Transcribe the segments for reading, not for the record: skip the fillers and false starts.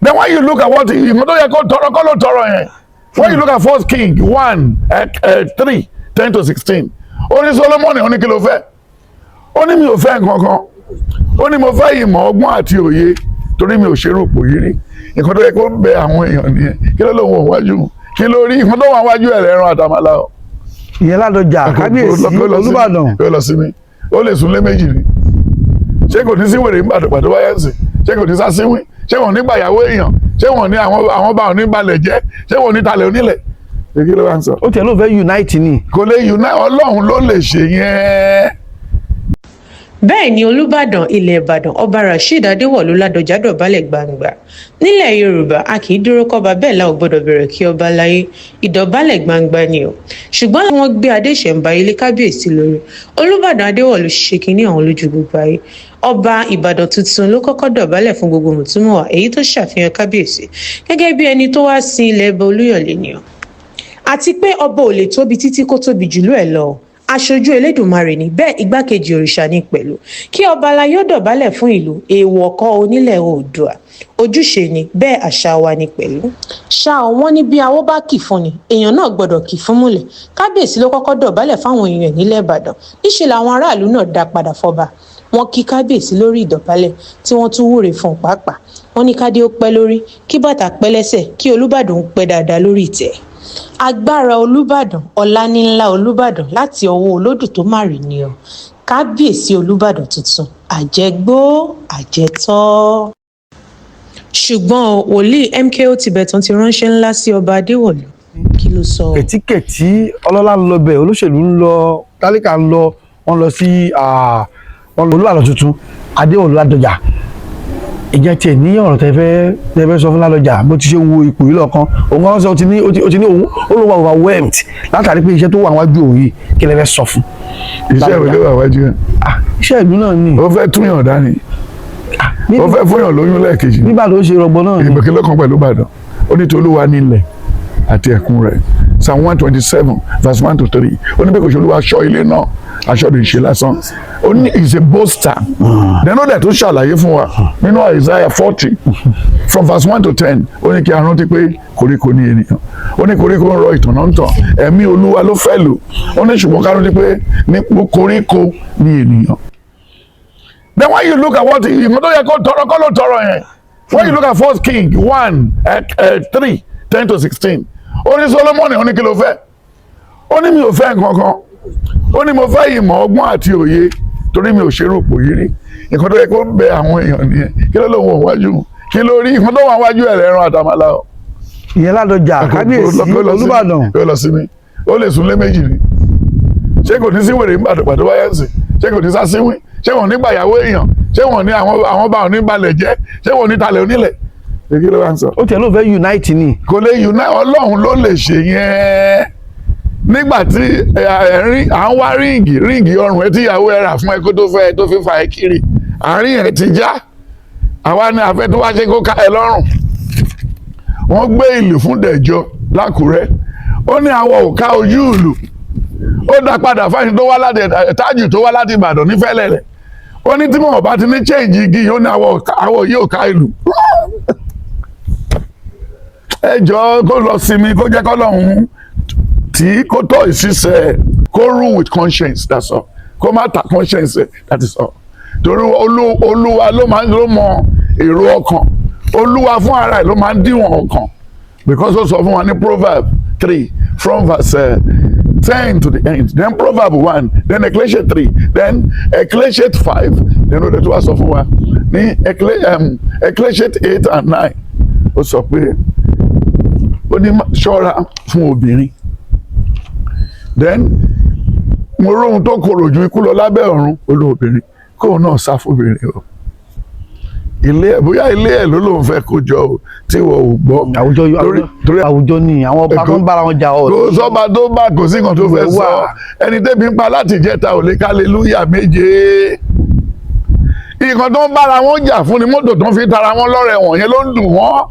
Then when you look at what nǹkan tó yẹ kó tọrọ kọ́ ló tọrọ yẹn. When you look at First King 1 3 10 to 16, ó ní Solomoni, ó ní, "Kí ló fẹ́?" Ó ní, "Mi ò fẹ́ nǹkan kan." Ó ní, "Mo fẹ́ ìmọ̀, ọgbọ́n àti òye, torí mi ò ṣerú ipò yìí rí." Nǹkan tó yẹ kó bẹ àwọn èèyàn nìyẹn. Kí ló lóun wò wájú? Kí ló rí? Nǹkan tó wà wájú ẹ̀ lẹ́ran àtàmàlà o. Ìyẹn Ládọjà, kábíyèsí Olúbàdàn. Kó lọ sí mi, ó lè sùn lé méjì ni. Ṣé kò ní sí wèrè nígbàdàn pàtó wáyé ń sìn? Ṣé kò ní sásíwín? Ṣé wọn ò ní gbàyàwó èèyàn? Ṣé wọn ní àwọn bá wọn ní balẹ̀ jẹ́? Ṣé wọn ò ní talẹ̀ onílẹ̀? Kí ló wá ń sọ? Ó tiẹ̀ ló fẹ́ unite ni. Kò lè unite, Ọlọ́run ló lè ṣe yẹn. Bẹ́ẹ̀ ni Olùbàdàn ilẹ̀ Ìbàdàn, Ọba Rasheed Adéwọ̀lú Ládọjà, dọ̀bálẹ̀ gbangba. Nílẹ̀ Yorùbá, a kì í dúró kọ́ba, bẹ́ẹ̀ la ò gbọ́dọ̀ bẹ̀rẹ̀ kí ọba láyé. Ìdọ̀bálẹ̀ gbangba ni o. Ṣùgbọ́n wọ́n gbé adé ìṣẹ̀ǹbáyé lé kábíyèsí lórí. Olùbàdàn Adéwọ̀lú ṣe kínní ọ̀hún lójú gbogbo ayé. Ọba Ìbàdàn tuntun ló kọ́kọ́ dọ̀bálẹ̀ fún gbogbo mùtúmùwà, èyí tó ṣàfihàn kábíyèsí gẹ́gẹ́ bí ẹni tó wá sin ilẹ̀ ẹbọ Olúyọ̀lé ni o. Àti pé ọba ò lè tóbi títí kó tóbi jùlọ ẹ̀ lọ. Aṣojú Elédùnmarè ní bẹ́ẹ̀, igbákejì òrìṣà ní pẹ̀lú. Kí ọba aláyé ó dọ̀bálẹ̀ fún ìlú, èèwọ̀ kọ́ onílẹ̀ Oòdùà. Ojúṣe ni bẹ́ẹ̀, àṣà wa ni pẹ̀lú. Ṣá ò wọ́n ní bí awó bá kì fún ni, èèyàn náà gbọ́dọ̀ kì fún múlẹ̀. Kábíyèsí ló kọ́kọ́ dọ̀bálẹ̀ fáwọn èèyàn nílẹ̀ Ìbàdàn. Níṣẹ́ làwọn aráàlú náà dá padà fọba. Wọ́n kí kábíyèsí lórí ìdọ̀bálẹ̀, tí wọ́n tún wúre fún un pàápàá. Wọ́n ní kádé ó pẹ́ lórí, kí bàtà pẹ́ lẹ́sẹ̀, kí Olúbàdàn pẹ́ dáadáa lórí ìtẹ́. Agbára Olùbàdàn, ọlá níńlá Olùbàdàn láti ọwọ́ olódù tó má rí ni ọ. Kábíyèsí Olùbàdàn tuntun, àjẹgbó àjẹtọ́. Ṣùgbọ́n wòlíì MKO Tibetan ti ránṣẹ́ ńlá sí Ọba Adéwọ̀lú. Kí ló sọ? Kẹ̀tíkẹ̀tí, ọlọ́lá ń lọ bẹ̀, olóṣèlú ń lọ, tálíkà ń lọ. Wọ́n lọ sí wọ́n lọ Olúbàdàn tuntun Adéwọ̀lú Ládọjà. Ìjẹ́ tiẹ̀ ní ọ̀rọ̀ tẹ́ fẹ́ sọ fún Ládọjà, bó ti ṣe wo ipò yìí lọ́kàn òun kan sọ, ó ti ní òun ó ló wà overwhelmed látàrí pé iṣẹ́ tó wà wájú òun yìí. Kí lẹ fẹ́ sọ fún? Iṣẹ́ ìwé ló wà wájú ẹ̀? Ah, iṣẹ́ ìlú náà ni. Ó fẹ́ túyàn dání, ó fẹ́ fúnyàn lóyún lẹ́ẹ̀kejì ni. Nígbà tó ṣe rọgbọ náà ni. Ìgbèkè lọ́kàn pẹ̀lú Ìbàdàn. Ó ní tolúwa nílẹ̀ àti ẹ̀kún rẹ̀, Psalm 127 verse 1 to 3. Ó ní bí kò ṣe Olúwa ṣọ́ ilé náà, aṣọ lè ṣe lásán. Ó ní is a boaster. Then ó dẹ̀ tó ṣàlàyé fún wa nínú Isaiah 40 from verse 1 to 10. Ó ní kí a rántí pé koríko ní ènìyàn. Ó ní koríko ń rọ, ìtànná ń tàn, ẹ̀mí Olúwa ló fẹ́ lò. Ó ní ṣùgbọ́n ká rántí pé ní koríko ní ènìyàn. Then when you look at what nǹkan tó yẹ kó tọrọ kọ́ ló tọrọ yẹn. When you look at First King 1 3 10 to 16, ó ní Solomoni, ó ní, "Kí ló fẹ́?" Ó ní, "Mi ò fẹ́ nǹkan kan." Ó ní, "Mo fẹ́ ìmọ̀, ọgbọ́n àti òye, torí mi ò ṣerú ipò yìí rí." Nǹkan tó yẹ kó bẹ àwọn èèyàn nìyẹn. Kí ló lóun wò wájú? Kí ló rí? Nǹkan tó wà wájú ẹ̀ lẹ́ran àtàmàlà o. Ìyẹn Ládọjà, kábíyèsí Olúbàdàn. Kó lọ sí mi, ó lè sùn lé méjì ni. Ṣé kò ní sí wèrè nígbàdàn pàtó wáyé ń sìn? Ṣé kò ní sásíwín? Ṣé wọn ò ní gbàyàwó èèyàn? Ṣé wọn ò ní àwọn bá wọn ní balẹ̀ jẹ́? Ṣé wọn ò ní talẹ̀ onílẹ̀? Kí ló wá ń sọ? Ó tiẹ̀ ló fẹ́ unite ni. Kò lè unite, Ọlọ́run ló lè ṣe yẹn. Nígbà tí ẹ̀rín à ń wá ring ọrùn ẹ tí ìyàwó ẹ rà fún ẹ kó tó fẹ́ ẹ, tó fi fa ẹ kiri, àárín ẹ ti já. Àwa ni àfẹ́ tó wá ṣe kó ká ẹ lọ́rùn. Wọ́n gbé ìlú fún Dẹ̀jọ́ lákùrẹ́. Ó ní àwọn ò ká ojú ìlú. Ó dá padà fáyín tó wá láti tájù tó wá láti Ìbàdàn nífẹ̀lẹ́lẹ̀. Ó ní tí mò ń bá ti ní change igi yìí, ó ní àwọn yìí ò ká ìlú. Ẹ jọ, kó lọ sinmi, kó jẹ́ kọ́lọ́hún tí kó tọ́ ìṣiṣẹ́, kó rule with conscience, that's all. Kó má ta conscience ẹ̀, that is all. Torí Olúwa ló máa ń ló mọ èrò ọkàn. Olúwa fún ara ẹ̀ ló máa ń díwọ̀n ọkàn, because ó sọ fún wa ní Proverb 3 from verse 10 to the end, then Proverb 1, then Ecclesiastes 3, then Ecclesiastes 5, then ó dẹ̀ tó wá sọ fún wa ní Ecclesiastes 8 and 9. Ó sọ pé, ó ní ṣọ́ra fún obìnrin. Then mo róhun tó korò ju ikú lọ lábẹ́ ọ̀run, olóbìnrin. Kóun náà sá fún obìnrin o. Ilé ẹ̀, bóyá ilé ẹ̀ ló lóun fẹ́ kó jọ o, tí wọ́n ò gbọ́. Àwùjọ. Torí Àwùjọ ni àwọn ọba tó ń bára wọn jà ọ. Kò sọ́ba tó bá, kò sí nǹkan tó fẹ́ sọ. Ẹni tẹ́bi ń pa láti jẹta ò lè hallelujah méje. Nǹkan tó ń bára wọn jà fún ni mọ́tò tó ń fi tara wọn lọ́rẹ̀ wọ̀nyẹn ló ń dùn wọ́n.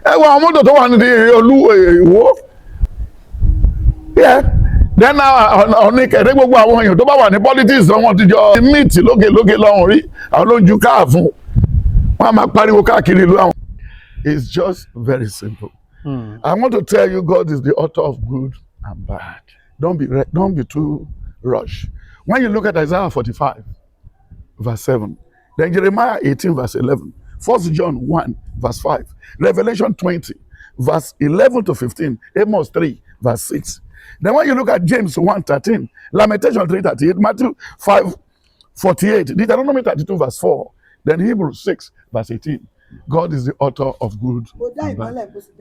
Ẹ wo àwọn mọ́tò tó wà ní olú ìwó. Then ọ̀ní kẹ̀dẹ́, gbogbo àwọn èèyàn tó bá wà ní politics, wọn ti jọ meet lókè lókè lọ́hùn rí. Àwọn ló ń ju káà fún wọn, á máa pariwo káàkiri ìlú àwọn. It's just very simple. I want to tell you, God is the author of good and bad. Don't be too rush. When you look at Isaiah 45, verse 7, then Jeremiah 18, verse 11, 1 John 1, verse 5, Revelation 20, verse 11 to 15, Amos 3, verse 6. Then when you look at James 1, 13, Lamentation 3, 38, Matthew 5, 48, Deuteronomy 32, verse 4, then Hebrews 6, verse 18. God is the author of good Mo dá and bad. ìmọ́lẹ̀, mo sì dá